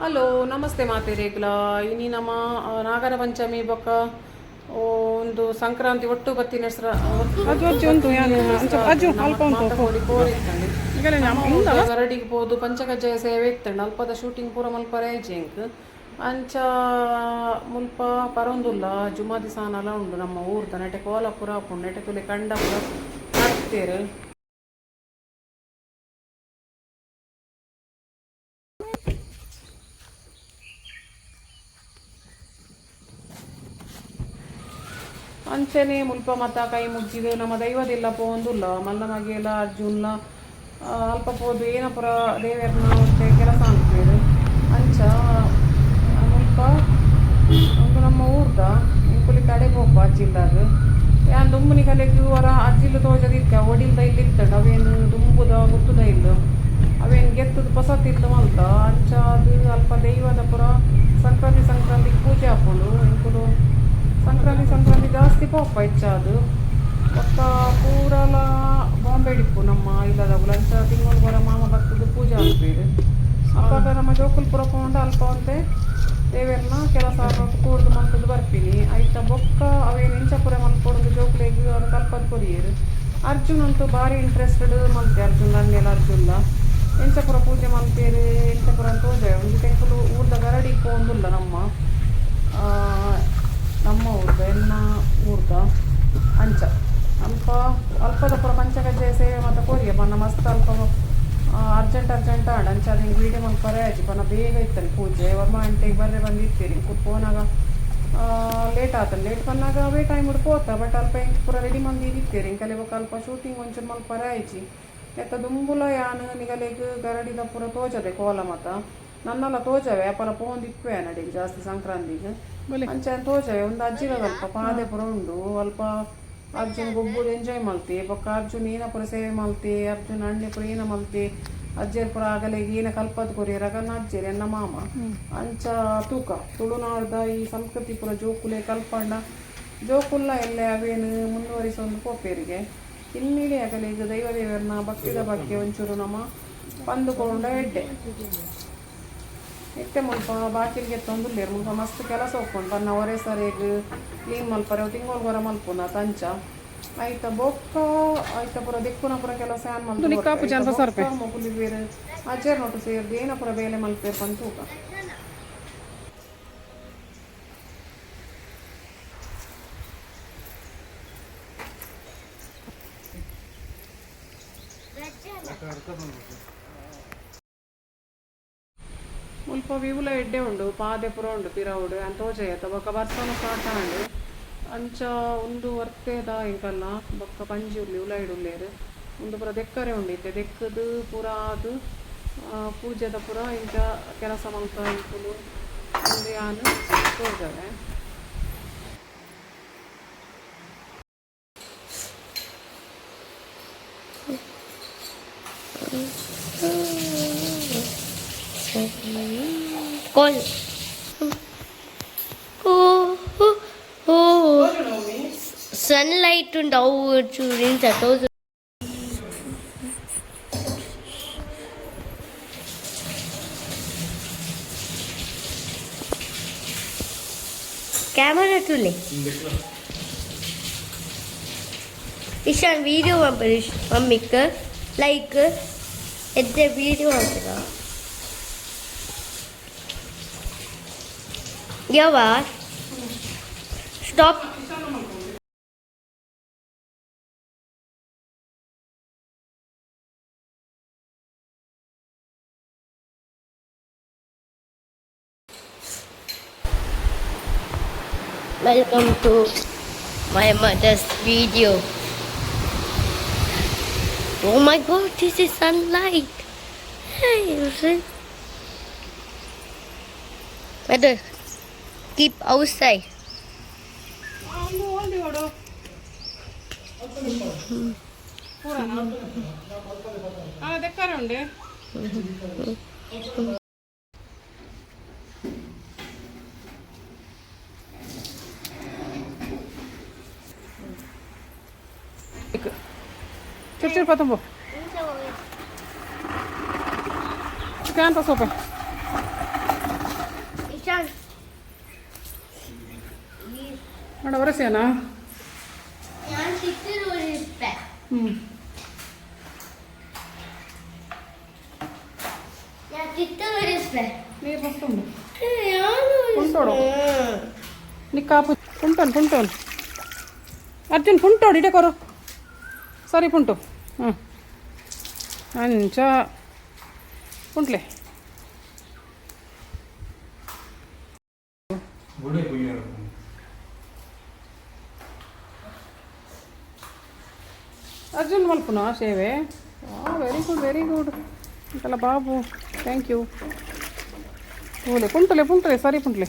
Hello namaste ಮಾತೆರೇಗ್ಲ. ಇನಿ ನಮ್ಮ ನಾಗರ ಪಂಚಮಿ ಬೊಕ್ಕ ಒಂದು ಸಂಕ್ರಾಂತಿ ಒಟ್ಟು ಬತ್ತಿನ ಹೆಸ್ರ. ಅಜ್ಜು ಅಜ್ಜು ಉಂಟು ಯಾನ್ ಅಂಚ ಅಜ್ಜು ಅಲ್ಪ ಉಂಟು. ಕೋಡಿ ಕೋರಿ ಇತ್ತಂడి. ಈಗಲೇ ನಮ್ಮ ಗರಡಿಗೆ ಪೋದು ಪಂಚಕಜ್ಜಾಯ ಸೇವೆ ಇತ್ತಂಡು. ಅಲ್ಪದ ಶೂಟಿಂಗ್ ಪೂರ ಮಲ್ಪರೆ ಎಂಕ್ ಅಂಚ ಮುಲ್ಪ ಪರೊಂದುಲ್ಲ. ಜುಮಾದಿ ಸಾನಲ ಉಂಡು ನಮ್ಮ ಊರ್ದ ನೆಟೆ. ಕೋಲ ಪೂರ ಆಪುಂಡು ನೆಟೆ. ತುಲೆ ಕಂಡ ಪೂರ ನಡ್ತೇರು. ಅಂಚನೆ ಮುಲ್ಪ ಮತ ಕೈ ಮುಗ್ಗಿದು ನಮ್ಮ ದೈವದಿಲ್ಲ ಪೋವೊಂದುಲ್ಲ. ಮಲ್ಲ ಮಗೆಲ ಅರ್ಜುನ್ಲ ಅಲ್ಪ ಪೋದು ಏನ ಪೂರ ದೇವೆರ್ನ ಒಂತೆ ಕೆಲಸ ಅನ್ಪೇರು. ಅಂಚ ಮುಲ್ಪ ಒಂದು ನಮ್ಮ ಊರ್ದ ಇಂಕುಲಿ ತಡೆ ಪೋಪ ಅಜ್ಜಿಲ್ಲಾಗ. ಯಾನ್ ದುಂಬುನಿ ಕಲೆಗ್ ವರ ಅಜ್ಜಿಲು ತೋಜದಿತ್ತೆ. ಒಡಿಲ್ದ ಇಲ್ಲಿ ಇತ್ತಂಡು. ಅವೇನು ದುಂಬುದ ಗುತ್ತುದ ಇಲ್ಲು ಅವೇನು ಗೆತ್ತದ ಪೊಸತಿಲ್ಲು ಮಲ್ತ. ಅಂಚ ಅದು ಅಲ್ಪ ದೈವದ ಪೂರ ಸಂಕ್ರಾಂತಿ ಸಂಕ್ರಾಂತಿ ಪೂಜೆ ಆಪುಂಡು. ಇಂಕುಲು ಸಂಕ್ರಾಂತಿ ಸಂಕ್ರಾಂತಿ ಜಾಸ್ತಿ ಪೋಪ ಹೆಚ್ಚಾದು. ಬೊಕ್ಕ ಪೂರಲ ಬಾಂಬೆ ಇಪ್ಪು ನಮ್ಮ ಇಲ್ಲದಗುಲು. ಅಂಚ ತಿಂಗಳು ಬರ ಮಾಮ ಬತ್ತದ ಪೂಜೆ ಆಲ್ಪೇರು. ಅಪಗ ನಮ್ಮ ಜೋಕುಲು ಪೂರ ಪೋಂಡ ಅಲ್ಪ ಒಂತೆ ದೇವೆರ್ನ ಕೆಲಸ ಕೂಡ್ದು ಮಲ್ತದ್ದು ಬರ್ಪಿನಿ. ಐತ ಬೊಕ್ಕ ಅವೇನು ಇಂಚ ಪೂರ ಮಲ್ಪೊಡು ಜೋಕುಲೆಗ್ ಅವ್ರು ಕಲ್ಪದ್ ಕೊರಿಯೆರ್. ಅರ್ಜುನ್ ಅಂತೂ ಭಾರಿ ಇಂಟ್ರೆಸ್ಟೆಡ್ ಮಲ್ತೆ. ಅರ್ಜುನ್ ಅಣ್ಣೆಲ ಅರ್ಜುನ್ಲ ಎಂಚ ಪೂರ ಪೂಜೆ ಮಲ್ತೇರು, ಎಂಚ ಪೂರ ತೋಜೆ. ಒಂಜಿ ತೆಂಕುಲು ಊರ್ದ ಗರಡಿ ಪೋವೊಂದುಲ್ಲ. ನಮ್ಮ ನಮ್ಮ ಊರ್ದ ಎನ್ನ ಊರ್ದ ಅಂಚ ಅಲ್ಪ ಅಲ್ಪದ ಪೂರ ಪಂಚಕಜ್ಜಾಯ ಸೇವೆ ಮಾತ ಕೊರಿಯ ಪನ್ನ. ಮಸ್ತ್ ಅಲ್ಪ ಅರ್ಜೆಂಟ್ ಅರ್ಜೆಂಟ್ ಆಂಡ್. ಅಂಚ ಅದು ಹಿಂಗೆ ವೀಡಿಯೋ ಮಲ್ಪರೆ ಆಯ್ತು ಪನ್ನ. ಬೇಗ ಇತ್ತಲ್ಲ ಪೂಜೆ, 9 ಗಂಟೆಗೆ ಬರ್ರೆ ಬಂದಿತ್ತೀರಿ. ಪೋನಾಗ ಲೇಟ್ ಆತಲ್ಲ. ಲೇಟ್ ಪನ್ನಾಗ ಅವೇ ಟೈಮ್ ಪೋತ. ಬಟ್ ಅಲ್ಪ ಎಂಕ್ ಪೂರ ರೆಡಿ ಮಂದಿ ಇತ್ತೀರಿ. ಇಂಕಲೆ ಬೊಕ್ಕ ಅಲ್ಪ ಶೂಟಿಂಗ್ ಒಂಚೂರು ಮಲ್ಪರೆ ಆಯ್ಚಿ. ಎತ್ತ ದುಂಬುಲ ಯಾನ್ ನಿಗಲೆಗ್ ಗರಡಿದ ಪೂರ ತೋಜದೆ. ಕೋಲ ಮಾತ ನನ್ನಲ ತೋಜವೆ. ಅಪಲ ಪೋಂದಿಪ್ಪೆ ನಡಿಗೆ ಜಾಸ್ತಿ ಸಂಕ್ರಾಂತಿಗ್. ಅಂಚ ತೋಜವೆ. ಒಂದು ಅಜ್ಜಿರದ ಅಲ್ಪ ಪಾದೆ ಪೂರ ಉಂಡು. ಅಲ್ಪ ಅರ್ಜುನ್ ಗೊಬ್ಬುದು ಎಂಜಾಯ್ ಮಲ್ತಿ. ಬೊಕ್ಕ ಅರ್ಜುನ್ ಏನ ಪೂರ ಸೇವೆ ಮಲ್ತಿ. ಅರ್ಜುನ್ ಅಣ್ಣೆ ಪೂರ ಏನ ಮಲ್ತಿ. ಅಜ್ಜೆರ್ ಪೂರ ಆಗಲೆಗ್ ಏನ ಕಲ್ಪದ್ ಕೊರಿಯೆರ್. ಅಗಲ್ನ ಅಜ್ಜೆರ್ ಎನ್ನ ಮಾಮ. ಅಂಚ ತೂಕ ತುಳುನಾಡ್ದ ಈ ಸಂಸ್ಕೃತಿ ಪೂರ ಜೋಕುಲೆ ಕಲ್ಪಂಡ ಜೋಕುಲ್ಲ ಎಲ್ಲೆ ಅವೇನು ಮುಂದುವರಿಸೊಂದು ಪೋಪೇರಿಗೆ. ಕಿನ್ನಿಡೆ ಅಗಲೆಗ್ ದೈವ ದೇವರ್ನ ಭಕ್ತಿದ ಬಗ್ಗೆ ಒಂಚೂರು ನಮ್ಮ ಪಂದುಕೊಂಡ ಎಡ್ಡೆ. ಇತ್ತೆ ಮುಲ್ಪ ಬಾಕಿಲ್ಗೆ ಎತ್ತೊಂದುಲ್ಲೆರ್. ಮುಲ್ಪ ಮಸ್ತ್ ಕೆಲಸ ಉಪ್ಪುಂಡು ಪನ್ನ. ಒರೆ ಸರಿಗ್ ಕ್ಲೀನ್ ಮಲ್ಪರೆ ತಿಂಗೊಳ್ಗೊರ ಮಲ್ಪುನ ತಂಚ. ಐತ ಬೊಕ್ಕ ಐತ ಪೂರ ದಿಕ್ಕುನ ಪೂರ ಕೆಲಸ ಯಾನ್ ನಿಕ್ಕಾಪು ಜನ ಪಸಾರ್ಪೆ. ಮೊಕುಲು ಬೇರೆ ಅಜ್ಜೆರ್ ನೊಟ್ಟು ಸೇರ್ದು ಏನ ಪೂರ ಬೇಲೆ ಮಲ್ಪೇರ್ ಪಂದ್ ತೂಕ. ಮುಲ್ಪ ವಿವುಲ ಎಡ್ಡೆ ಉಂಡು. ಪಾದೆ ಪೂರ ಉಂಡು ಪಿರವುಡು ಯಾನ್ ತೋಜಯತ. ಬೊಕ್ಕ ಬರ್ಸನ ಸ್ಟಾರ್ಟ್ ಆಂಡ್. ಅಂಚ ಉಂದು ವರ್ತೆದ ಎಂಕಲ್ನ ಬೊಕ್ಕ ಪಂಜಿ ಉಲ್ಲಿ ಉಲಾಯಿಡ್ ಉಲ್ಲೆರ್. ಉಂದು ಪೂರ ದೆಕ್ಕರೆ ಉಂಡು. ಇತ್ತೆ ದೆಕ್ಕುದು ಪೂರ ಆದ್ ಪೂಜೆದ ಪೂರ ಇಂಚ ಕೆಲಸ ಮಲ್ತ ಎಂಕುಲು. ಉಂದು ಯಾನ್ ತೋಜವೆ. Call. Oh, oh, oh. Sunlight ಉಂಟು ಅವು ಚೂರು ಇಂಚ ತೋಜು. ಕ್ಯಾಮರಾ ತುಲೆ ಇಶಾನ್. ವೀಡಿಯೋ ಮಲ್ಪುನು ಮಮ್ಮಿಕ್ ಲೈಕ್ ಎಡ್ಡೆ ವೀಡಿಯೋ ಮಲ್ಪುನ ಯಾವ. Stop. Welcome to my mother's video. Oh my God, this is sunlight. Hey, you see? Mother, keep outside. ಒಂದು ಓಡು ಪೂರನಾ ದೆಕ್ಕರೆ ಉಂಡೆ. ಚೂರು ಚೂರು ಪತ್ತಂಬು can ಪಸೋಪೆ. ನೋಡ ಒರೆಸೇನಾ? ഞാൻ ചിക്കൻ ഒഴിപ്പേ. ಹ್ಞೂ. ഞാൻ ചിക്കൻ ഒഴിപ്പേ. ನೀರು ಮಸ್ತ್ ಉಂಡು. ഞാൻ. ಪುಂಟೋಡು ನಿಕ್ಕಾಪು. ಪುಂಟೋನ್ ಪುಂಟೋನ್ ಅರ್ಜುನ್ ಪುಂಟೋಡು ಇಡೆ ಕೊರು. ಸರಿ ಪುಂಟು. ಹ್ಞೂ, ಅಂಚ ಪುಂಟ್ಲೆ. ಗುಡಿ ಪುಯ್ಯರು. ಅರ್ಜುನ್ ಮಲ್ಪುನ ಸೇವೆ. ವೆರಿ ಗುಡ್, ವೆರಿ ಗುಡ್ ಅಂಕಲ ಬಾಬು. Thank you. ಪೂಲೆ ಪುಂಟಲೆ ಪುಂಟಲೆ ಸರಿ ಪುಂಟ್ಲೆ.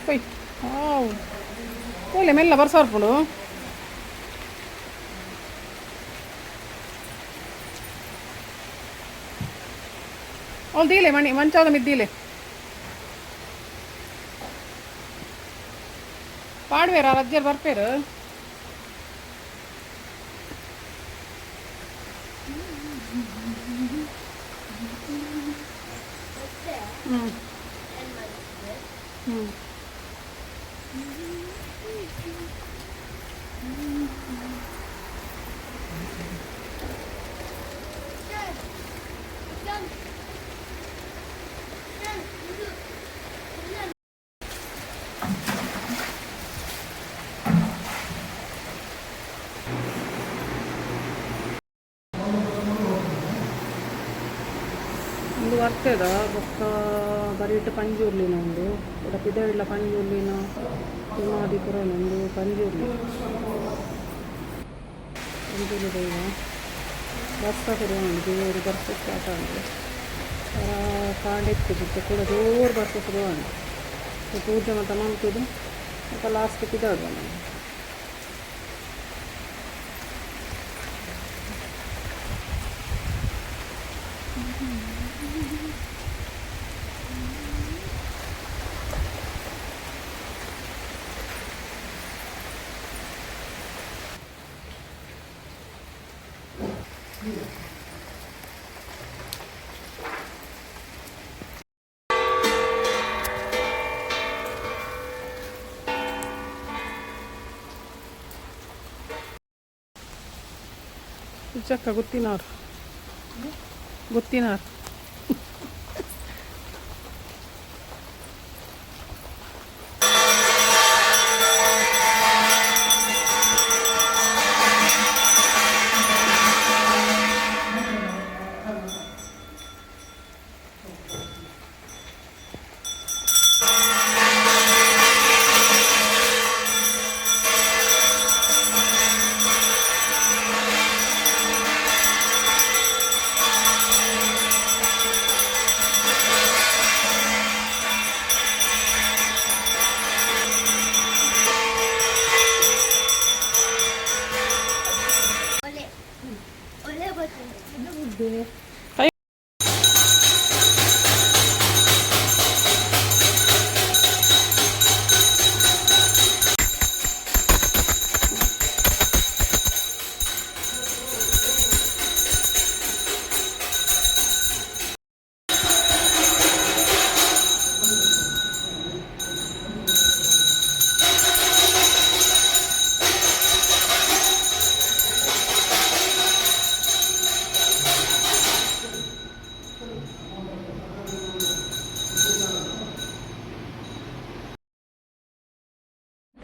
ಕೊಯ್ ಹಾವು ಪೋಲೆ ಮೆಲ್ಲ ಬರ್ಸಾರ್ಪುಂಡು. ಅವ್ಳು ದೀಲೆ ಮಣಿ ಮಂಚಾದ ಮಿದ್ದೀಲೆ ಪಾಡ್ವೇರ ರಜ್ಜರ್ ಬರ್ಪೇರು. ಹ್ಞೂ ಹ್ಞೂ. ಒಂದು ಬರ್ತದ ಬೊಕ್ಕ ಬರೀಟ್ ಪಂಜುರ್ಲಿನ ಉಂಡು ಬೊಕ್ಕ ಪಿದಯಿಡ್ಲ ಪಂಜುರ್ಲಿನ ತಿಮಾದಿಪುರ ಉಂಡು. ಪಂಜುರ್ಲಿ ಪಂಜುರ್ಲಿ ದೈವ. ಬರ್ಸ ಶುರು ಉಂಡು, ಜೋರು ಬರ್ಸ ಸ್ಟಾರ್ಟ್ ಆಂಡ್. ಕಾಂಡೆ ಇತ್ತು ಕೂಡ ಜೋರು ಬರ್ಸ ಶುರು ಆಂಡ್. ಪೂಜೆ ಮಾತ ಮಲ್ತುದು ಬೊಕ್ಕ ಲಾಸ್ಟ್ ಪಿದಾಡುವ ನಾವು. ಚಕ್ಕ ಗುತ್ತಿನಾರ್ ಗುತ್ತಿನಾರ್.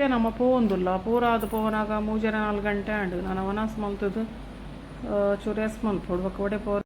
ಇತ್ತೆ ನಮ್ಮ ಪೋವೊಂದುಲ್ಲ. ಪೂರಾದ್ ಪೋವನಾಗ 3:30 4 ಗಂಟೆ ಆಂಡ್. ನನ ವನಸ್ ಮಲ್ತುದು ಚೂರು ರೆಸ್ಟ್ ಮಲ್ಪೊಡು. ಬೊಕ ಒಡೆ ಪೋರ.